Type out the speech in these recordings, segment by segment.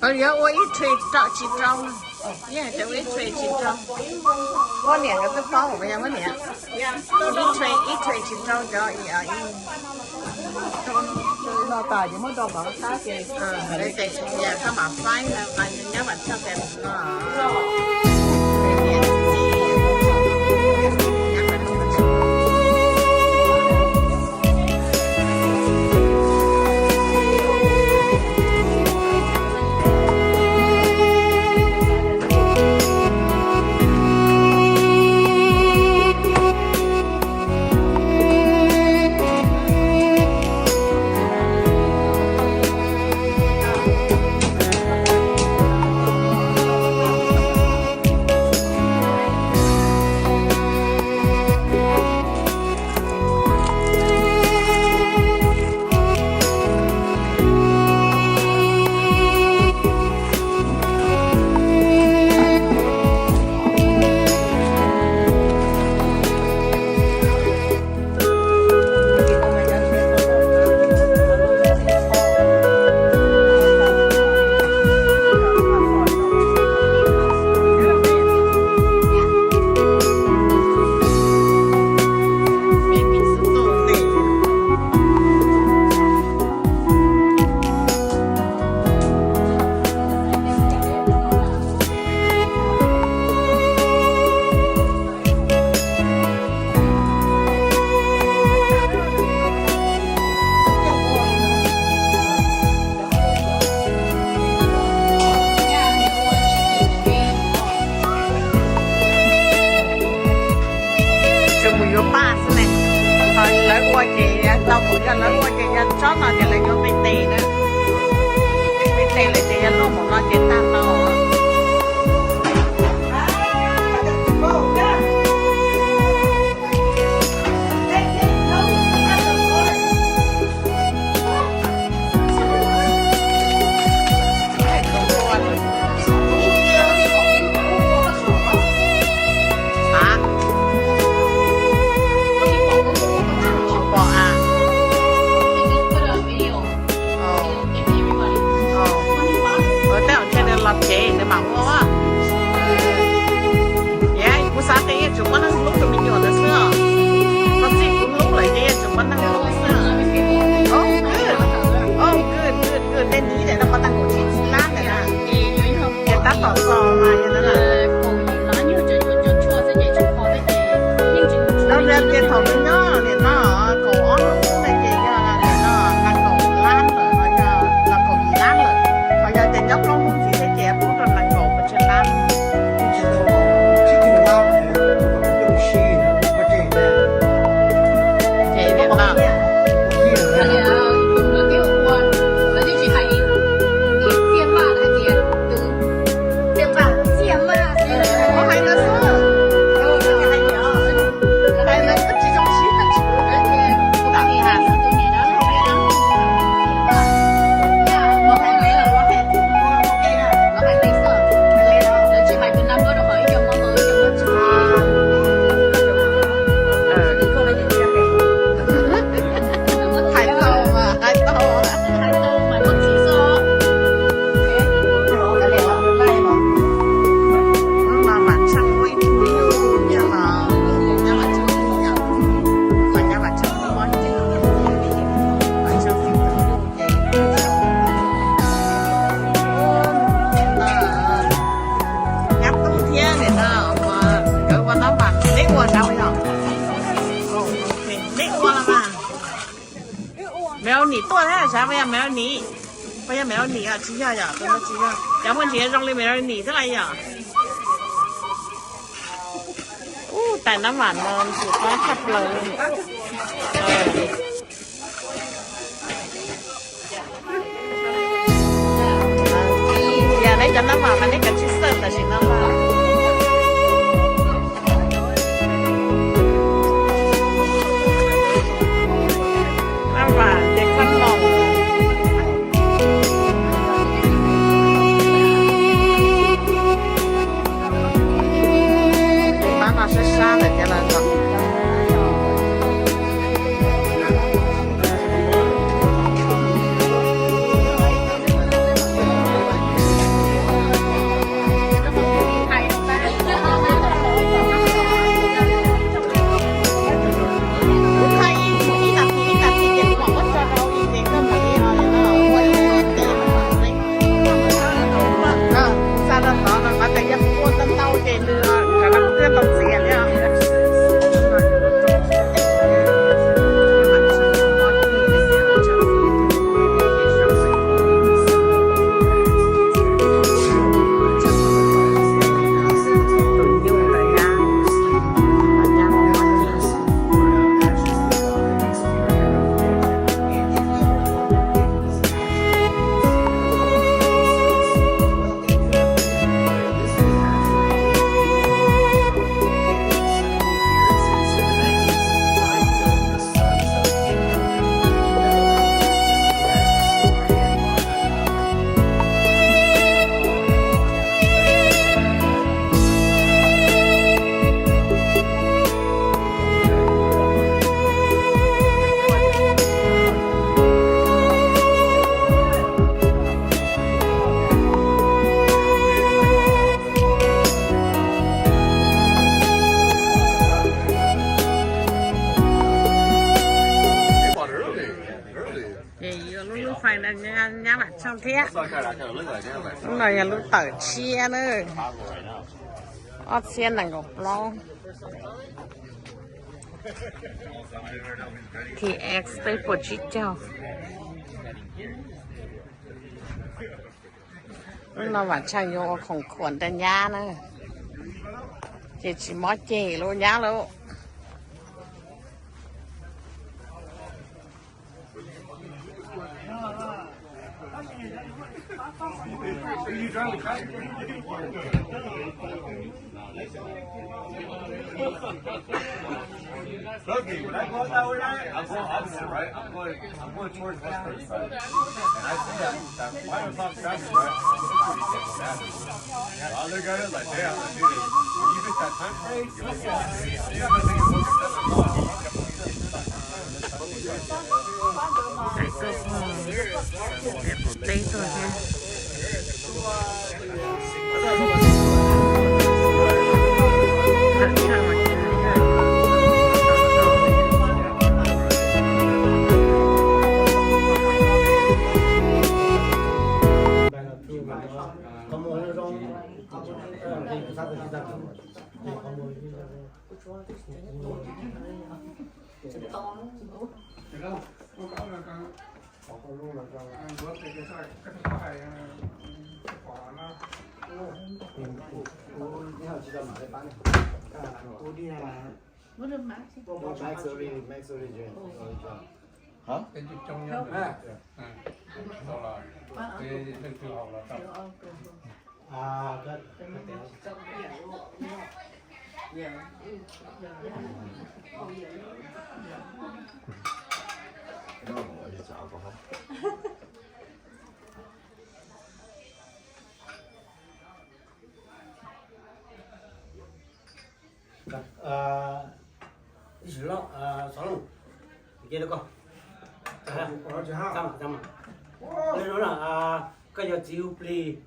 Yuav ua ib tray rau tsis rau, yeej hais tias ua ib tray tsis rau. Muab niam nkawd twb paub, yog muab niam ib tray, ib tray tsis rau cov no tas ces muab rau tom qab ces, ces koj mam faib nyob mam tshaj tes no. Tsuas mus yuav paj xwb ne. Ho lawv ua ces yog tau, kuv yog lawv ua ces yog tsob no ces lawv yuav peb tes na. Peb tes lawm ces yog luaj mus no ces tag no. Tej zaum ntshe nws los tsev nws mam ua. Kuv xav tias yeej tseem muaj neeg hlub tus me nyuam ntawd xwb os. Koj txij kuv hlub lawm ces yeej tseem muaj neeg hlub xwb. Tej nib ntawm no pov tau kaum tsib lab ntawm na. Ces tab tom txog mas yog ntawd na. Los tias thaum nws nyob nim no kaum ob hnub xwb na ces yog nim no nees nkaum lab lawm, ho yog los kaum yim lab lawm. Ho yog tias nyob plaub hnub ntxiv thiab ces pub rau nees nkaum pes tsawg lab. Ces nim no Hais tau mas, hais tau. Nyab Tub thiab nim no nkawd ua tab mas neb ua sav yom? Neb ua los mas. Mèo nỉ tuaj thiab, sav puas yog mèo nỉ? Puas yog mèo nỉ os? Tsis yog yom, tus no tsis yog. Cov muaj ntsis zoo li mèo nỉ xwb los yog. Ub, tais nab vam no ntxim qab tshaj plaws li. Yog neb cov nab vam mas neb kav tsij xawj tam sim no mas. Nab vam ces kab los. Pab no sab sab ntawm ces los. Nyab Vam Tsheej thiab. Lub no yog lub tawm tshiab na, ob txhiab nees nkaum plaub. T X peb puas tsib caug. Lub no Vam Tsheej yuav ua khoom khuam rau nyab na, ces tsis mob ceg lub nyab lawm. Trust me, when I go out that way, right, I'm going opposite, right? I'm going, I'm going towards West Thirty-five. And I see that, that five o'clock traffic, right? It's pretty bad. So I look at it like, damn, like, dude, when you miss that time frame, you're not gonna think it's seven o'clock. Peb tuaj thiab. Hả? Koj yog txiv hu plig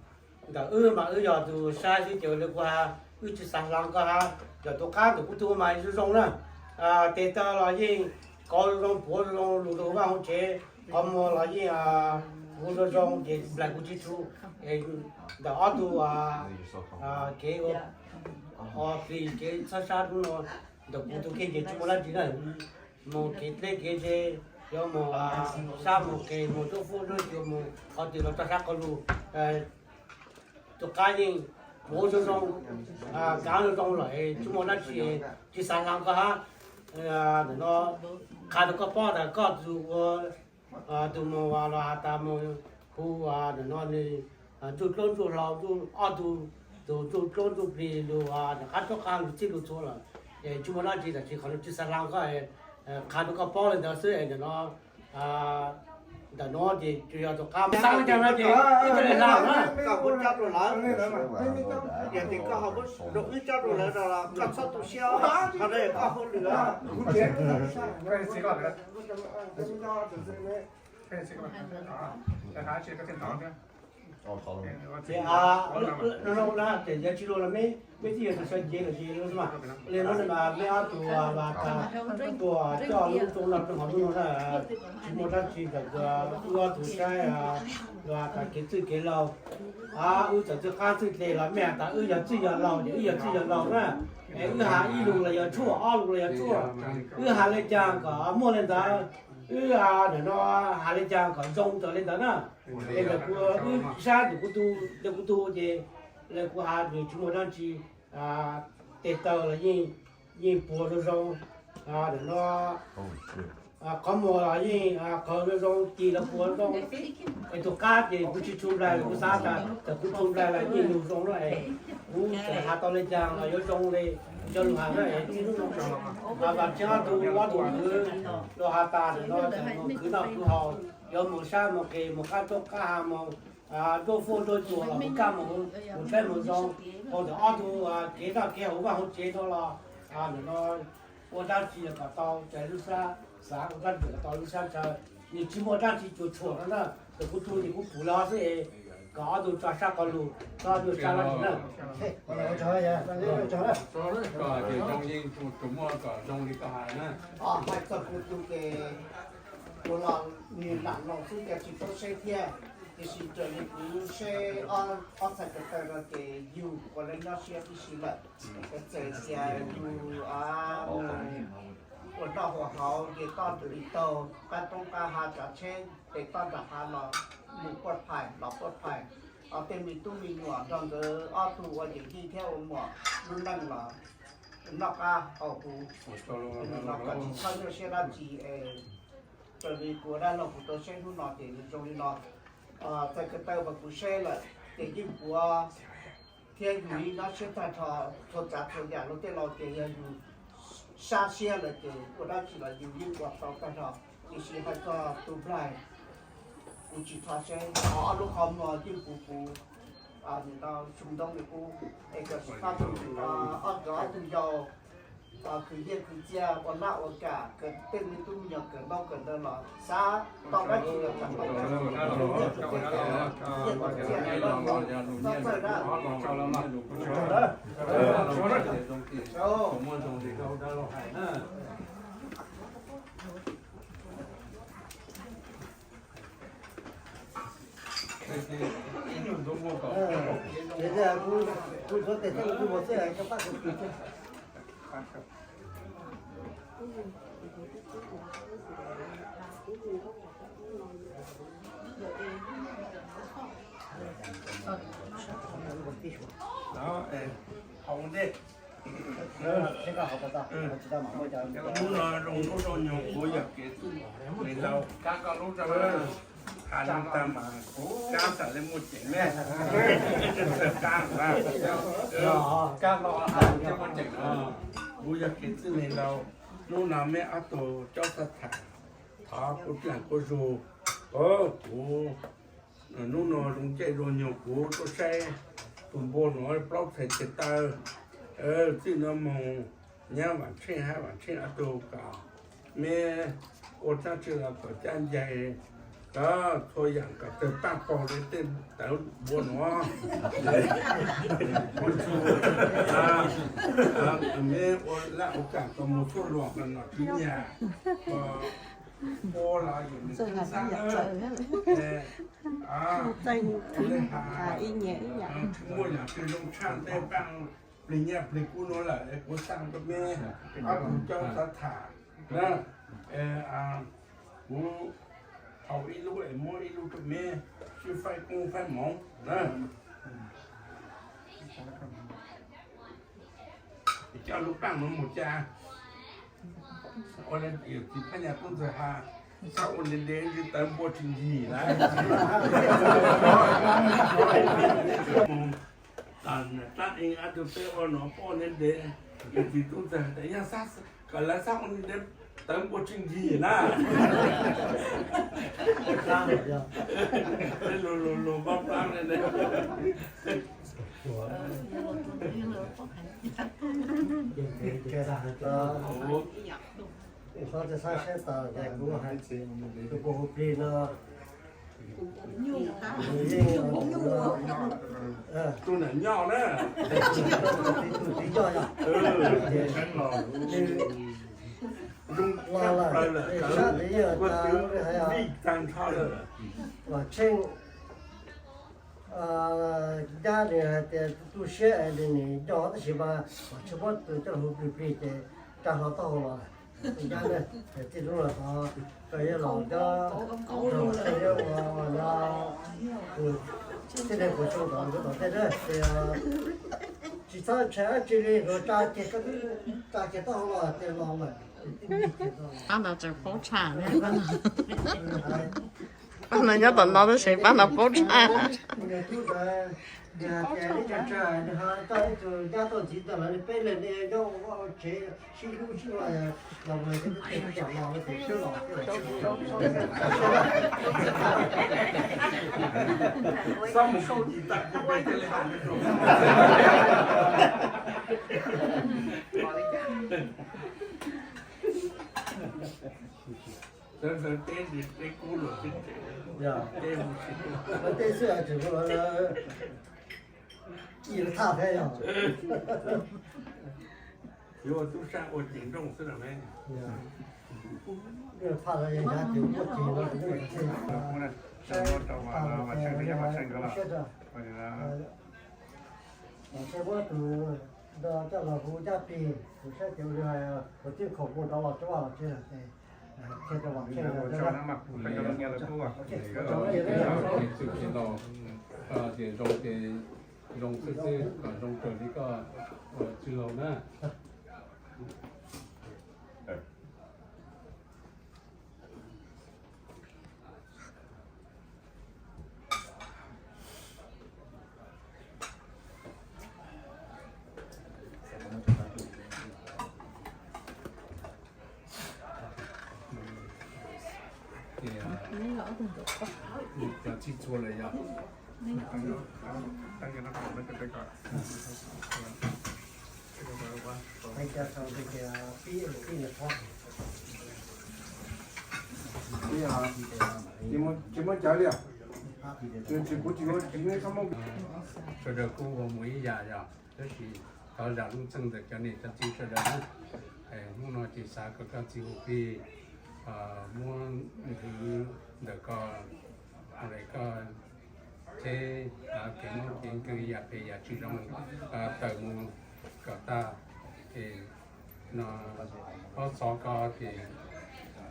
ntawm wb mas wb yog tus saib xwb ces li kuv hais, wb tsis xav hloov koj hab. Yog tus qab ntawm kuv tug mas zoo zoo na, tes taw los yeej kov zoo zoo, puav zoo zoo, lug rau vaj hauv tsev, qhov muag los yeej puav zoo zoo ces nplaim kuv tsis tshua. Ntawm ob tug kev ua plig kev txhawb sab hnub no ntawm kuv tug kiag ces tsis muaj dab tsi na. Mus kev dleb kev ze, yuav mus sab mus qes, mus tuaj fuab tuaj cua, mus qhov twg los tso sab qhov lug. Tus qab yeej puav zoo zoo, kav zoo zoo lawm, tsis muaj dab tsi, tsis xav hloov koj hab. Ntawm no qha rau koj paub tas koj tus ua tus mus los has tas mus hu ntawm no nws ntsuj dlaub ntsuj hlau, ob tug tus ntsuj dlaub ntsuj plig lug rov qab tuaj qab lug txij lug txhua lawm, tsis muaj dab tsi, tam sis qhov no tsis xav hloov koj. Qha rau koj paub li ntawd xwb es ntawm no, ntawm no ces tsuas yog tus qab xav li cas no ces ib txhia li hla na. Koj muab cob rau lawv, yog tias koj ho muab rau wb cob rau lawv no los koj txhob tu siab, qhov no yog koj hauj lwm. Ces a, zoo zoo na, ces yog tsis zoo los meb, meb twb yog tus sawv cev lawm ces zoo mas. Li no meb ob tug los tas tuaj coj lub rooj no rau hauv lub no na, tsis muaj dab tsi ntawm wb ob tug saib los tas kev txwj kev laug. A, wb txawm txwj qab txwj dle los mej has tas wb yog txwj yog laug ces wb yog txwj yog laug na. Es wb has ib lus los yog tshuaj, ob lus los yog tshuaj. Wb has li cas kom muaj li ntawd, wb ntawm no has li cas kom zoo raws li ntawd na. Es ntawm kuv, wb saib ntawm kuv tug, ntawm kuv tug ces lawv kuv has nws tsis muaj dab tsi, tes taw los yeej puag zoo zoo, ntawm no qhov muag los yeej qhov zoo zoo, ci los puag zoo. Es tus qab ces kuv tsis tshua nplais, kuv xav tas thaum kuv tshua nplais los yeej yug zoo na es kuv txawm has tau li cas los yuav zoo li cov lus has na es txij hnub no, Vam Tsheej ob tug, ob tug kwv los has tas ntawm no txawm mus khwv noj khwv haus, yuav mus sab mus qes, mus qab roob qab hav, mus nruab fuab nruab cua los mus kaj mus, mus saib mus zoo, hos ntawm ob tug kev noj kev haus vaj hauv tsev no los ntawm no ua dab tsi los kom tau cov lub sab xav, ua dab tsi kom tau lub sab ntshaw. Nws tsis muaj dab tsi cuam tshuam no na, thaum kuv tshua ces kuv pum li no xwb es kom ob tug tso sab qhov lus, tso ob tug sab dab tsi na. Koj hais tias zoo yeej tsuas muaj kom zoo li koj hais na. Hais txog kuv tug ces kuv los nws lam los xwb cas tsis paub saib thiab. Tiam sis raws li kuv seb ob txhais ko taw no ces yug ua lawv nyob siab tib si lawm. Txawm tias yug ua noj ua haus ces toj ntws li taug qab roob qab hav tsav tsheb ces toj nram hav los mus puaj phais los puaj phais. Ho tej me tub me nyuam nrog nkawd ob tug ua yawm yij thiab ua muam lub neej los noj qab haus huv, no kom tsis txhob nyuaj siab dab tsi es raws li kuv dab laug kuv tau saib hnub no ces nws zoo li no. Txhais ko taw uas kuv saib lawm ces yeej puav thiab yug li nyob siab tag nrho, txhua tsav txhua yam luag tej laus ces yog yug sab siab lawm ces ua dab tsi los yug yeej ua tau tag nrho. Tiam sis hais txog tus nplaig kuv tsis txhob seb, ob lub qhov muag yeej puv puv, nim no xyoo ntoob li qub, es kom tsis pab tus ob cov ob tug yau khwv nyiaj khwv txiaj ua laj ua kam, kom tej me tub me nyuam kawm ntaub kawm ntawv los xav tau dab tsi los tau dab tsi, khwv nyiaj khwv txiaj, khwv nyiaj khwv txiaj los txhob txawj dab. Haus ua ntej. Hnub no zoo nkauj zoo nyoog, kuv yog kev txwj neeg laus. Has zoo tag mas kab xam li muaj ceem ne. Kab, kab los has li muaj ceem. Kuv yog kev txwj neeg laus, hnub no meb ob tug cob xav tham, thov kuv dlaag kuv zug. Kuv hnub no zoo ncaij zoo nyoog kuv tuaj saib tus npua nuav plaub txhais tes taw, txij no moog nyob Vam Tsheej hab Vam Tsheej ob tug kom meb ua tsaab tsi los kom caj ncaig, kom txhua yaam kom tawg paaj paug le tej tawv npua nuav. Meb ua laj ua kaam kom moog txhua luam kom nom tswv nyam, ua los yog nws txhab, muaj yaam tsi zoo tshaj tej paaj plig nyaj plig kub nuav lawm, kuv xaa rua meb ob tug cob xav tham na. Kuv haus ib lub es muab ib lub rua meb sib faib koob faib moov na. Coj lub paaj nuav mus cas, ua le yawm txiv Phab Nyas tub ntxawg has, txhob ua ntev ntev ntshe tawv npua tsis nkim na. Mus tom niam tab eeg ob tug peb ua nuav puab ua ntev ntev, yawm txiv tub ntxawg has tas yog kom lawv txhob ua ntev ntev tawv npua tsis nkim na. Lug lug lug npab plab le ne. Tus puas hu plig no, tus nam nyob na, tus txiv coj yog, nws los lawm, sab tes yog tas vij tag nrho lawm. Vam Tsheej, cab nws hais tias tu siab es nws nco tab sis mas Vam Tsheej muab tus coj hu plig plig ces tsa hlo taub hau los lawm. Cab na, txij hnub no tod koj yuav los nyob, koj yuav ua no, tib neeg puas tsaug tom ntawd tom tej na, tsis txhob ntshai dab tsi li, tsa kiag taub hau los tias los lawm. Pab ntawd tseem paub tshaj ne. Pab no nyob tom no tab sis pab no paub tshaj. Nws tub ntawd, nws hais tias ib tsam tsam nws ho coj ib tug nyab tuaj ntxiv ntawm lawv peb leeg ne, nyob ua tsev sib hlub sib ua los mus ces kom los tes sib los. Xab mus kauj tsis tawm kuv peb thiaj li hais. Sawv daws teb ntsis teb kub luag teb tsev, teb mus tsis teb xwb tseem ua lawv ib lawv thaj thiab yog. Yuav ua tub sab ua ceev nrooj xwb los ne. Phaj los yog ncav ces muaj ceev no. Ces muab rau Vam Tsheej, Vam Tsheej nkawd los. Vam Tsheej muab tus nrog coj los hu caj pig, tus saib ces ua li hais tus tib khoom mus rov los tsuab los tsev lawm ces qhia rau Vam Tsheej. Ces zoo ces zoo xwb xwb, kom zoo raws li koj ua tij laug na. Cov txhij txhua lawm yog. Tsis muaj cawv li. Sawv daws kuj ua mus ib yam yog, tab sis thov zam lub txim ntawm cov niam cov txiv sawv daws na. Hnub no ces xav kom koj txiv hu plig, muab nthwv ntawm koj, koj tsheb, kev mob kev nkeeg, yam phem yam tsis zoo tawm mus kom tag. Ces no, ob xov ko ces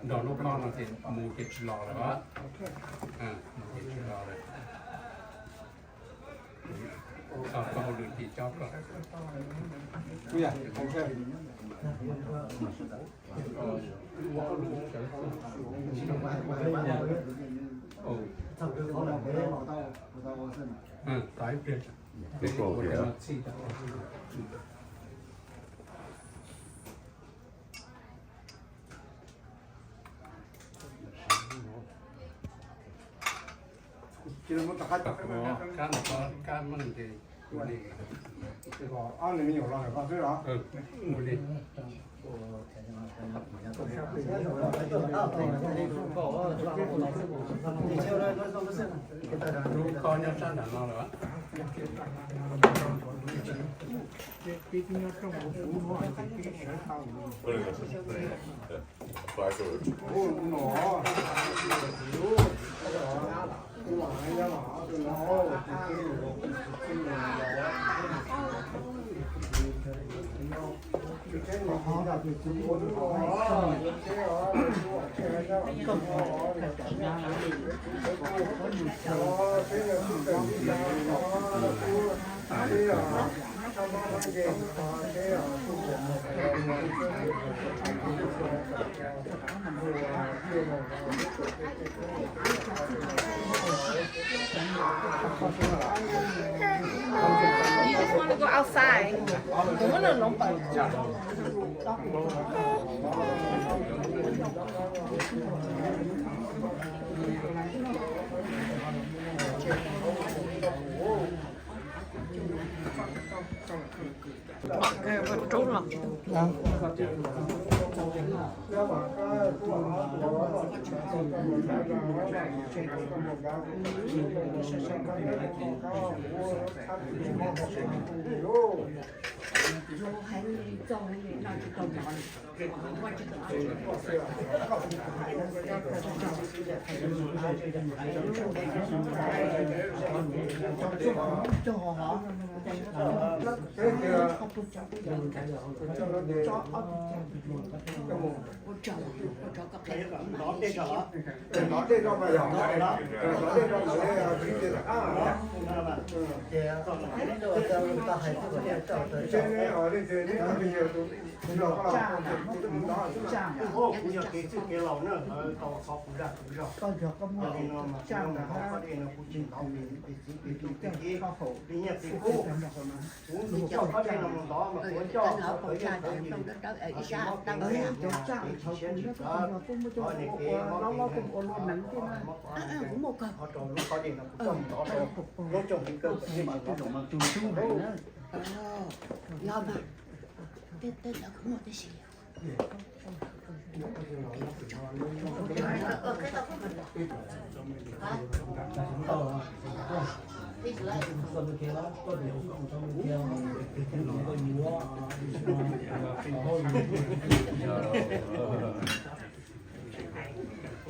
nrog lub khob no ces mus ces tsis los lawm. Mus ces tsis los lawm. Txog koj hauj lwm ces cob koj. Kab meej ces ua li. Ob nws me nyuam los ntawm koj xwb los? Ua li. Lub khob nyob sab nram no lawm. You just want to go outside. Kuv yog kev txwj kev laus na, lawv tau xov kuv zaj kuv zog. Yog li no mas kuv los mus ntov khob dej no kuv tsis ntov vim tus txiv tus tub tus tub, li nyiaj li kub. Kuv coj khob dej no mus ntov mas kuv coj tawv yeej tawv yws, mob kev ntxhiab, kev tsis siab tsis kawv, mob niam kev mob kev neeg, qhov rau lub khob dej no kuv coj mus ntov rau lub rooj hliv kawg kom dej tsis ntov.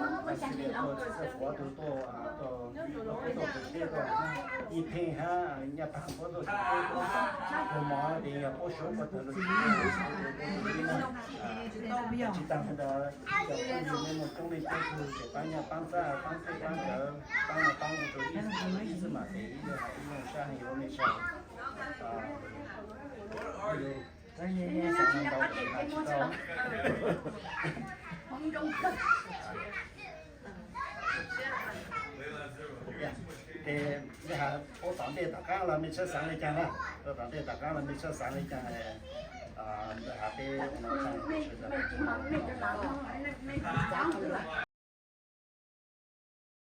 Australia tuaj txiv txawj quav tuaj, tuaj, tuaj, tuaj, tuaj, tuaj, Nyij Pheej hab Nyaj Paag puab tuaj txiv txawj quav, tuaj mov ces yog puab suav puab tawg lug tsis taag le ntawd, cov phooj ywg nej muaj coob leej coob tug ces paab nyaaj paab txag paab txhij paab nkawd paab no paab ua rua ib xwb mas ces ib leeg has ib leeg sab heev rua mej sawv daws. Ces mej has ua tom ntej tom qaab los mej tshawb xaav le caag na, ua tom ntej tom qaab los mej tshawb xaav le caag, has peb ua no tag sawv daws.